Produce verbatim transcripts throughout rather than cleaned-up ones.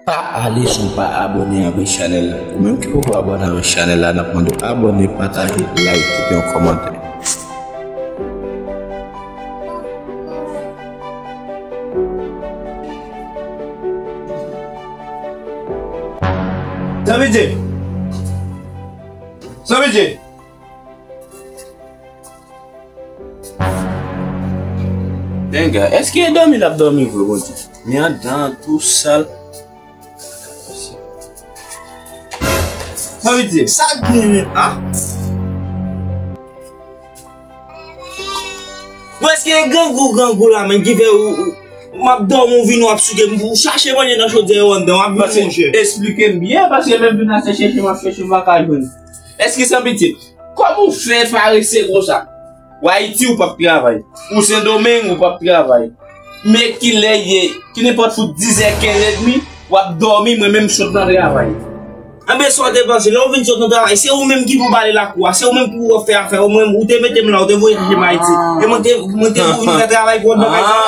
Pa ale san w pa abòne avèk chanèl la. Ou menm ki poko abòne avèk chanèl la, n ap mande w abòne, pataje, like, kite yon kòmantè. Sanpitye! Sanpitye! Denga, èske e dòmi l ap dòmi vre, Bondye? Men anndan an tou sal. Sanpitye! Sa k gen menm, a? Bon, èske e grangou, grangou la menm ki fè ou, ou, m ap dòmi, ou vin, w ap souke m, ou chache manje nan chodyè yo anndan, w ap vin, monchè. Eksplike m byen, paske menm vin la se chèche m ap chèche, m pa ka jwenn. Èske Sanpitye? Kòman w fè parese konsa? Ou Ayiti, ou p ap travay. Ou Sendomeng, ou p ap travay. Men kilè ye, ki nenpòt fout dizè, kenz èdmi, w ap dòmi, mwen menm m sot nan travay. Anben, sa w te panse, lè w vin sot nan travay, se ou menm ki pou bale lakou a, se ou menm ki pou fè afè, ou menm, ou te mete m la, ou te voye chèche m Ayiti. E mwen te, mwen te pou vin fè travay pou anndan kay sa.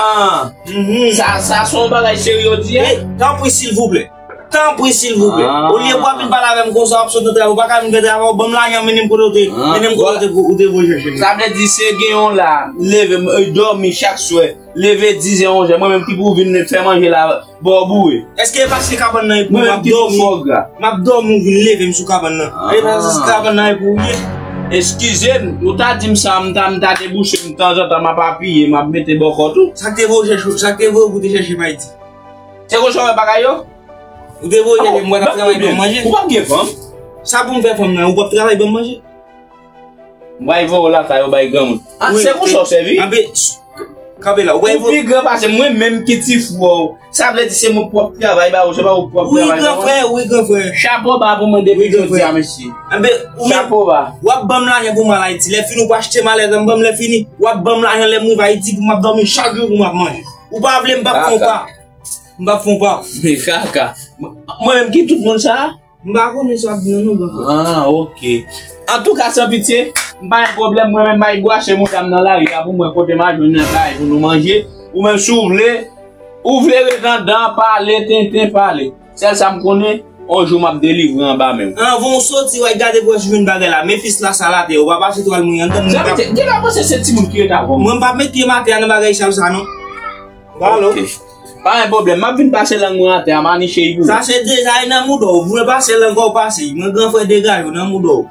Mhm. Sa, sa se yon bagay serye w di a? Tanpri, silvouplè. Tanpri, silvouplè. Olye pou w ap vin pale avè m konsa, w ap sot nan travay, ou pa ka vin fè travay, ou ban m lajan, mennen m kote w te, mennen m kote w te, ou te voye chèche m. Sa vle di se gen yon la, leve, m, e, dòmi chak swè, leve dizè, onzè, mwen menm ki pou vin fè manje la, ba w boure. Èske e pa se kabann nan e pou m ap dòmi? M ap dòmi, ou vin leve m sou kabann nan. E pa se kabann nan e pou ou ye? Eskize m, ou ta di m sa, m ta, m ta debouche m tanzantan, m ap apiye, m ap mete bò kò tou. Sa k te voye chèche, sa k te voye ou te chèche m Ayiti? Se konsa w wè bagay yo? Ou te voye chèche m, mwen ap travay ban m manje. Ou p ap gen fanm? Sa pou m fè fanm nan, ou p ap travay ban m manje? M pral voye w lakay ou bay granmoun. A, se konsa w sèvi? Anben, kanpe la, ou pral voye. Ou pi gran pase m, mwen menm ki ti frè w. Sa vle di se mwen pwòp travay ba ou, se pa ou pwòp travay ba mwen. Wi, gran frè, wi, gran frè. Chapo ba pou mwen depi jodi a, mesye. Anben, ou menm, chapo ba. W ap ban m lajan pou m al Ayiti. Lè fini, ou pa achte malèt an, ban m lè fini. W ap ban m lajan lè m rive Ayiti pou m ap dòmi chak jou pou m ap manje. Ou pa vle, m p ap fè w pa. M p ap fè w pa. Men kaka. Mwen menm ki tout moun sa a? M pa konnen sa w ap di non, non, gran frè. Ah, ok. Antouka, Sanpitye, m pa gen pwoblèm, mwen menm m bay gwache mouda m nan lari a pou m wè kote m a jwenn yon kay pou nou manje. Ou menm, si w vle, ou vle ret anndan, pale, tenten, pale. Sèl sa m konnen, yon jou m ap delivre anba men w. Anvan w soti, w a gade pou wè si w jwenn bagay la. Memphis la, sa l atè, ou pa pase twal mwen anndan, mwen pa. Sanpitye, gen lè w panse se timoun ki ret avè w. Mwen m p ap met pye m atè a nan bagay sal sa, non. Alo. Ok. Pa gen pwoblèm. M ap vin pase lang mwen atè a, m a niche y pou ou. Sa se deja e nan mouda w. Ou vle pase lang ou pase. Mwen gran frè degaje w nan mouda w.